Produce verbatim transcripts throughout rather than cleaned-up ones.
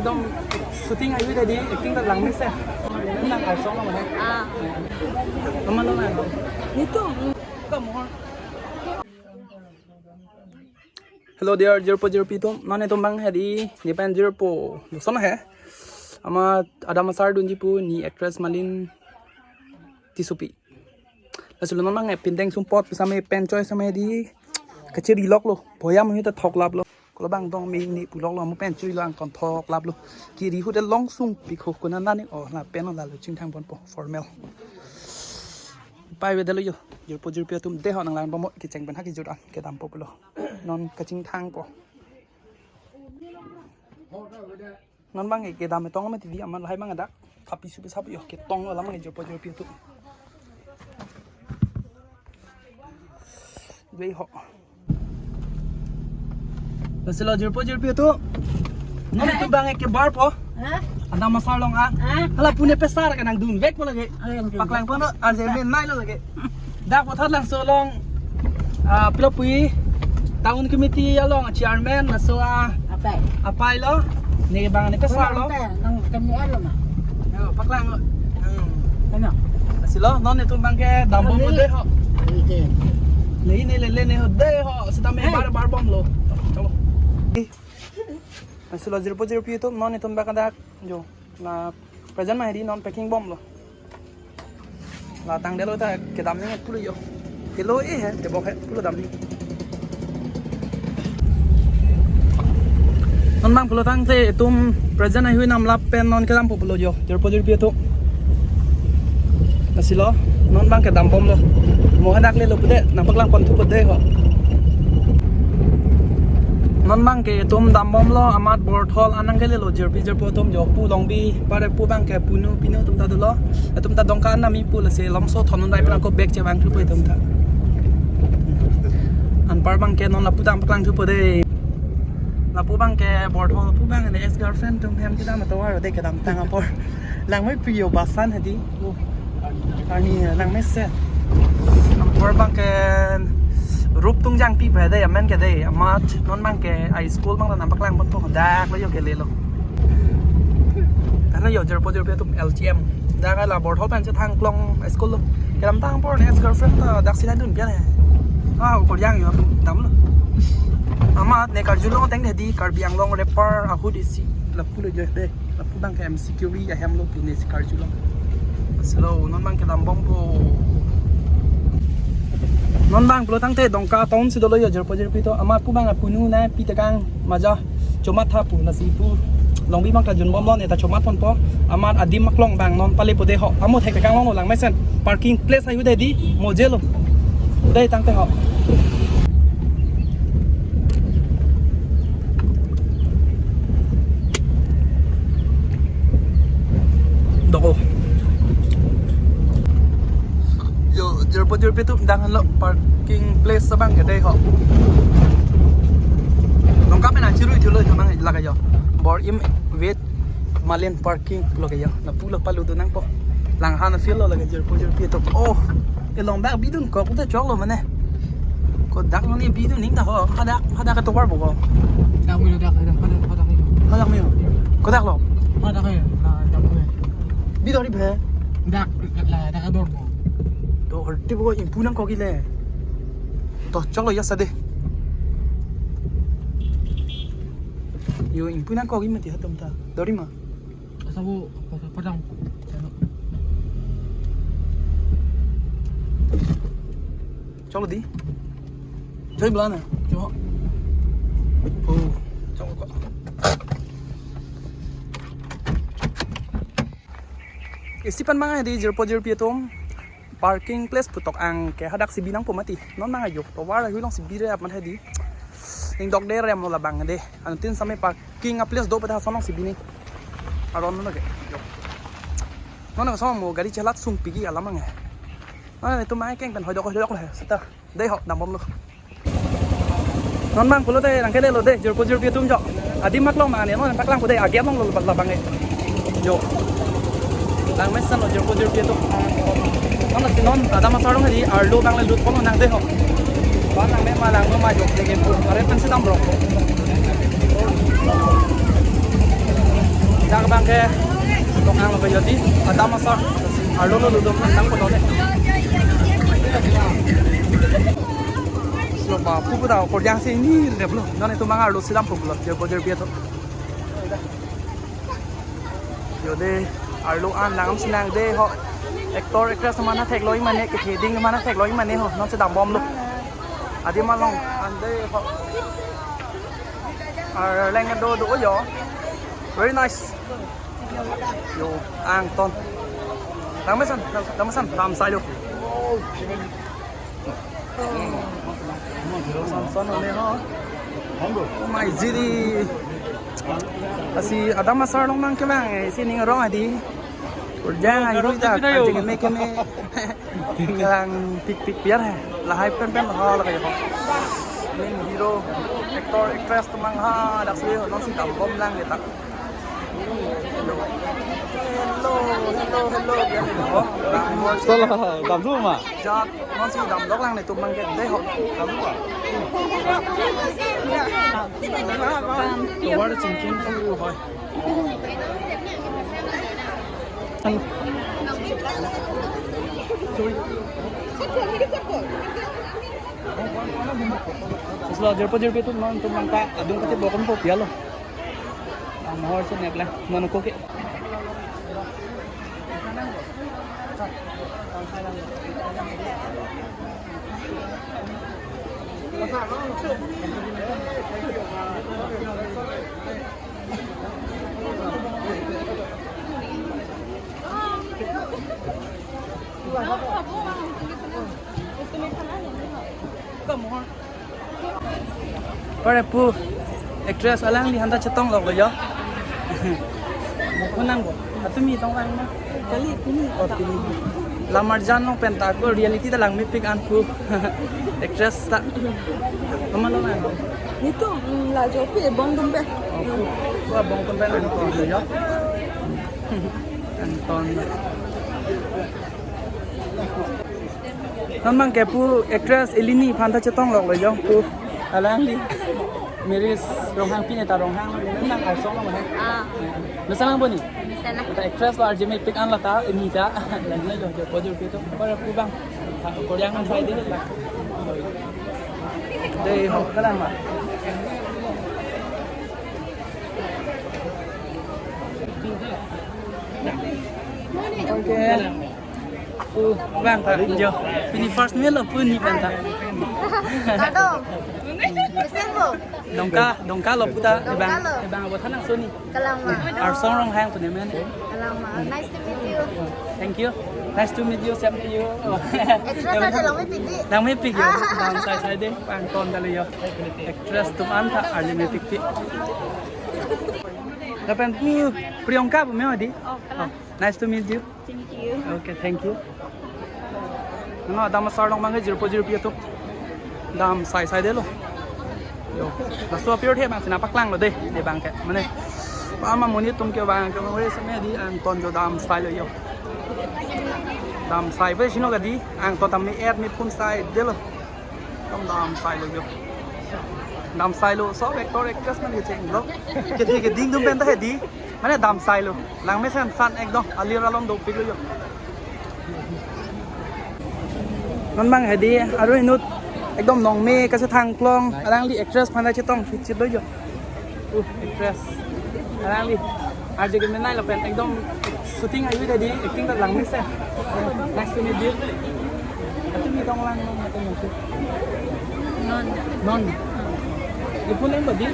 Ekdom shooting ayu tadi, acting ta langmesen. Nang arsong lo mana? Ah. Teman lo na? Itu. Hello dear, jirpo jirpi atum. Non netum abang hedi, ne pen jirpo. Doson he. Amat adam asar dunji pu, ne actress Malin Tissopi. Lasi lo non abang e pindeng sumpot, same pen choi same di. Kachiri lok lo. Boyam hu ta thok lap lo. Kolo abang dong me ne pulok lo, mo pen choi lo angton thok lap lo. Kiri hu de long sung pi kho kuna nani, oh, lapen lo lalo chingthang ponpo formal. Pai ve de lo yo. Jirpo jirpi atum, de ho nang lang bomlo, kecheng pen ha kejut an kedampo pulo. Non kachingthangpo. Non abang ke kedam tong mati di amat lahai abang dak. Kapi supi sapi yo ketong lo lam ke jirpo jirpi atum. Dei ho. Lasi lo jirpo jirpi atum. Non netum abang ke barpo. Ha? Adam asar along a. Ha? Hala pu ne pesar ke nangdun vekpo lake. Ayo, ayo. Paklang pon lo, arje men mai lo lake. Dak puthot langso along, ah, pilo pui, town committee along chairman, laso a, apai. Apai lo, ne abang ne pesar lo. Nang kami alo ma. Yo, paklang lo. Hmm. Ano? Lasi lo, non netum abang ke dambom lo de ho. Oke. Le ne le le ne ho de ho, sita me bar bar bomlo. Chalo. Lasi lo jirpo jirpi atum, non netum abang ke dak. Jo. La present ma hedi non packing bomlo. La tangdetlo ta kedam ne pulo yo. Kelo e he, tebok he pulo dam ne. Non abang pulo tangte etum present ahui nam lap pen non kedampo pulo yo. Jirpo jirpi atum. Lasi lo, non abang ke dambomlo. Mo hadak lelo pu de, nangpaklang pon thupo de ho. Non abang ke etum dambomlo, amat borthol an nangkelelo jirpi jirpo atum jo, pu longbi, pare pu abang ke punu pinu atum ta dolo. Etum ta Dongka an nami pu lasi lomso thon un rai pran ko bag chevang thupo etum ta. Anpar abang ke non lapu dam paklang thupo de. Lapu abang ke borthol pu abang ne ex girlfriend atum hem kedam atovar de kedamtang apor. Langmoi priyo basan hedi. Arni langmesen. Anpar abang ke rup tungjang pi pa de amen ke de amat non abang ke a school abang nangpaklang pon to dak lo yo kelelo. Karena yo jirpo jirpi atum L G M. Dak la borthol pen chethang klong a school lo. Kedamtang apor ne ex girlfriend ta dak sila dun pian he. Ah, ukur yang yo damlo. Amat ne karjulong ateng hedi Karbi Anglong rapper ahut isi lapu lo jo de. Lapu abang ke M C Q B ahem lo pu ne si karjulong. Slow, non abang kedambompo. Non abang pulo tangte Dongka town si dolo yo jirpo jirpi atum. Amat pu abang apunu na pi tekang maja chomat tha pu lasi pu longbi abang ta junbomlo ne ta chomat ponpo. Amat adim aklong abang non palepo de ho. Amo thek tekang longlo langmesen. Parking place ayu de di mo jelo. Dei tangte ho. Doko. Yo, jirpo jirpi atum dang lo parking place abang ke dei ho. Dongka pen achirui thulo abang lake yo. Bor-im with Malin parking pulo ke yo. Lapu lo palu do nangpo. Lang han feel lo lake jirpo jirpi atum. Oh. Elong bak bidun kok ta choklo mane. Kodak lo ne bidun ning ta ho. Hadak, hadak atovar bo ko. Dak milo, dak, dak, dak, dak milo. Hadak milo. Kodak lo. Hadak ya. Nah, dak milo. Bidun ri phe. Dak, la, dak ador bo. Do horti bo impun nangkok le. To choklo ya sade. Yo impun nangkok mati hatum ta. Dori ma. Asa bo, padang. Choklo di. Choi belana. Chok. Oh, choklo ko. Isi pen abang hedi jirpo jirpi atum. Parking place putok ang ke hadak si binang po mati. Non abang ayo. Tovar ahui along si bire amat hedi. Ning dok de rem lo labang de. Anuttin same parking a place do pada sonong si bini. Aron lo ke. Non so mo gari chelat sung pigi alam ang he. Non netum mai keng pen hoidok hoidok lo he. Seta. Dei ho dambomlo. Non abang pulote nangkelelo de jirpo jirpi atum jo. Adim aklong ma ne non paklang pu de agi along lo labang e. Jo. Langmesen lo jirpo jirpi atum. Non si non adam asar along hedi arlo abang le lut pon nang dei ho. Ba nang me ma lang ma jo de ke pu. Are pen si dam bro. Dak abang ke tong-ang lo ke jodi, adam asar, arlo lo duduk nang kotor deh. Slow ba, pupu tau, korjang si ini deh blo. Non itum abang arlo si dam pupu lo, jir bojir biya to. Jodi, arlo an nangam sinang deh ho. Actor, actress mana thek lo imane, ke theding mana thek lo imane ho, non si dam bom lo. Adi malong, ande ho. Arleng do do yo. Very nice. Yo, angton. Dam mesen, dam mesen, dam sai lo. Son son ne ho. Oh my jiri. Asi adam asar long nang kevang, eh, si ning rong adi. Korjang ayo ta, anjing me keme. Kelang pik pik biar he. Lahai pen pen ho lake ho. Main hero, actor, actress atum abang ha, dak si non si dam bom lang ya tak. Hello, hello, hello, hello. Biar hello. Salah, dam dulu ma. Jat, non si dam dok lang netum abang ke deh ho. Dam dulu ma. Tovar chingkin tu ho. Soslo jirpo jirpi atum non atum abang ta adung kachebok-an po pialo. Ang mohor si neplang non ko ke. Pare pu actress alangli aphanta chetong lok lo yo. Mo ko nang bo. Atumi tong lang ma. Kali pini. Oh, pini. Lamarjan along pen ta ko reality ta langmepik an pu. Actress ta. Kama lo nang. Nelitum, mm, la jopi bong dum pe. Oh, pu. Pu bong dum pe nang ko lo yo. Angton. Non abang ke pu actress Elini aphanta chetong lok lo yo pu. Alangli Miris Ronghangpi ne ta Ronghang nang Arsong lo he. Ah. Mesen lang bo ni? Mesen lang. Ta actress lo arje mepik an la ta ini ta. Lang lo yo, jo pojur pi to. Pare pu abang. Korjang sai deh la. Dei ho kalang ma. Okay. Pu abang ta jo. Pini first meet lo pu ni abang ta. Kado. Mesen bo. Dongka, Dongka lo pu ta. Dongka lo. Abang, abang abo thanang soni. Kalang ma. Arsong Ronghang pu ne men. Kalang ma. Nice to meet you. Thank you. Nice to meet you, same to you. Actress aja langmepik di. Langmepik yo. Ah. Dam sai sai deh, angton ta lo yo. Actress atum aphanta arje mepik pi. Lapen pu Priyanka pu me di. Oh, kalang. Oh, nice to meet you. Thank you. Okay, thank you. No, dam asar along abang ke jirpo jirpi atum dam sai sai deh lo. Yo, laso apir the abang si nangpaklang lo deh, dei abang ke. Mane, pa ama monit atum ke abang ke, mane, seme di angton jo dam sai lo yo. Dam sai pe sino ka di, angton ta me-et mephun sai deh lo. Dam dam sai lo yo. Dam sai lo, sob actor actress mane kecheng lo. Kethe keding atum pen ta he di. Mane dam sai lo. Langmesen san ekdom alir alom dopik lo yo. Non abang he di, arui inut ekdom nong me kachethang klong, alangli actress aphanta chetong phit chit lo yo. Uh, actress. Alangli arje kemenei lapen ekdom shooting ayu tadi, acting ta langmesen. Nice to meet you. Atumi tong lang non, atumi tong. Non. Non. Iphun nang bo di.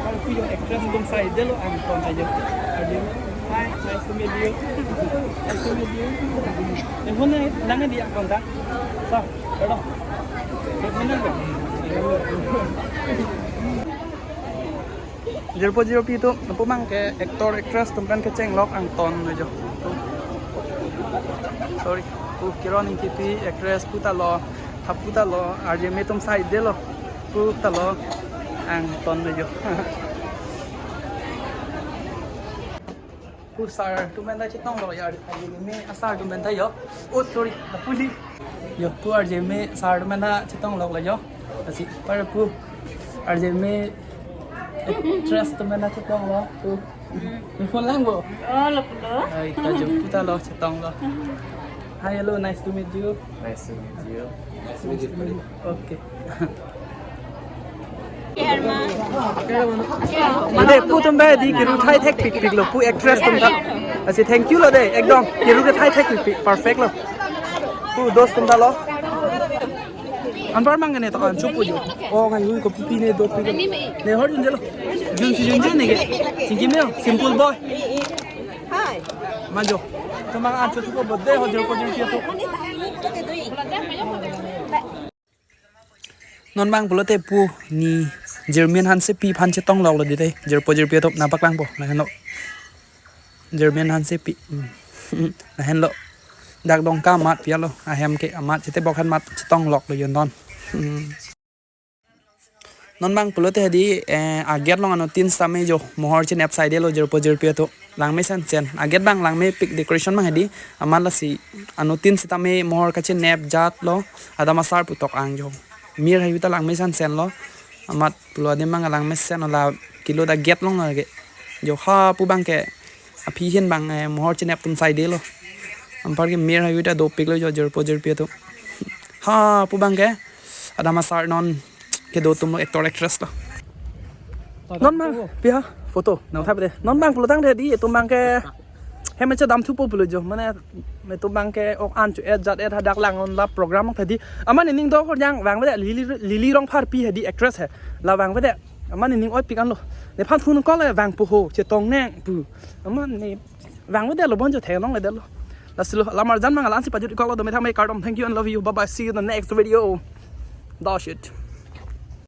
Kalau pu yo actress atum sai deh lo angton aja. Arje. Hi, nice to meet you. Nice to meet you. Iphun nang di angton ta. So, hello. Iphun nang bo. Jirpo jirpi atum, lapu abang ke actor actress atum pen kecheng lok angton lo jo. Sorry, pu Kiron Engtipi actress pu ta lo, tha pu ta lo, arje me atum sai deh lo, pu ta lo, angton lo jo. Pu sir atum pen ta chetong lo ya, arje me asar atum pen ta yo. Oh, sorry, lapu li. Yo, pu arje me sir atum pen ta chetong lok lo yo. Lasi, pare pu arje me Actress atum pen nangchetonglo. Pu. Nephone lang bo? Oh, lo pulo. Ai, ta jo, pu ta lo, chetonglo. Hi, hello, nice to meet you. Nice to meet you. Nice to meet you. Okay. Ade, pu atum pen hedi kiru thai thekpikpiklo, pu actress atum ta. Lasi thank you lo de, ekdom kiru ke thai thekpikpik, perfect lo. Pu dos atum ta lo. Anpar mang ne to an chupu jo. O kai hui kopi ne dopik. Ne hor jun jelo. Jun si jun je ne ke. Singki me simple boy. Hi. Manjo. Tomang an chupu birthday ho jero ko jero ko. Non bang pulote pu ne German Hansepi aphan chetongloklo dei. Jirpo jirpi atum nangpaklangpo. Lahenlo. German Hansepi. Hmm. Lahenlo. Dak Dongka amat pi alo. Ahem ke amat chetebok aphan amat chetongloklo jo non. Hmm. Non bang pulote hedi, eh, a-gate along anuttin sitame jo mohor chenep saidelo jirpo jirpi atum. Langme sensen. A-gate bang langmepik, decoration bang hedi. Amat lasi anuttin sitame mohor kachenep jatlo. Adam asar putok ang jo. Mir hayu ta langme sensen lo. Amat pulo adim bang langme sen lo, la kilo dak gate along lake. Jo ha pu bang ke aphi hin bang, eh, mohor chenep atum saidelo. Anpar ke mir hayu ta dopiklo jo jirpo jirpi atum. Ha pu bang ke adam asar non kedo atumlo, actor actress lo. Non bang, pi ha, photo nangthap de. Non bang pulo tangte hedi, itum bang ke hem chedam thupo pulo jo. Mane itum bang ke ok an cho-et jat-et hadak lang non la program ok hedi. Amat nening do kor jang vangvede, Lily, Lily Rongpharpi hedi actress he. La vangvede. Amat nening oipik anlo. Nephan phone call le vangpo ho, chetongnang pu. Amat ne vangvedetlo, bonjo theklongledetlo. Lasi lo, la marjan mang la-ansi pajut-ikoklo, dome thangme kardom. Thank you and love you. Bye bye. See you in the next video. Dash it.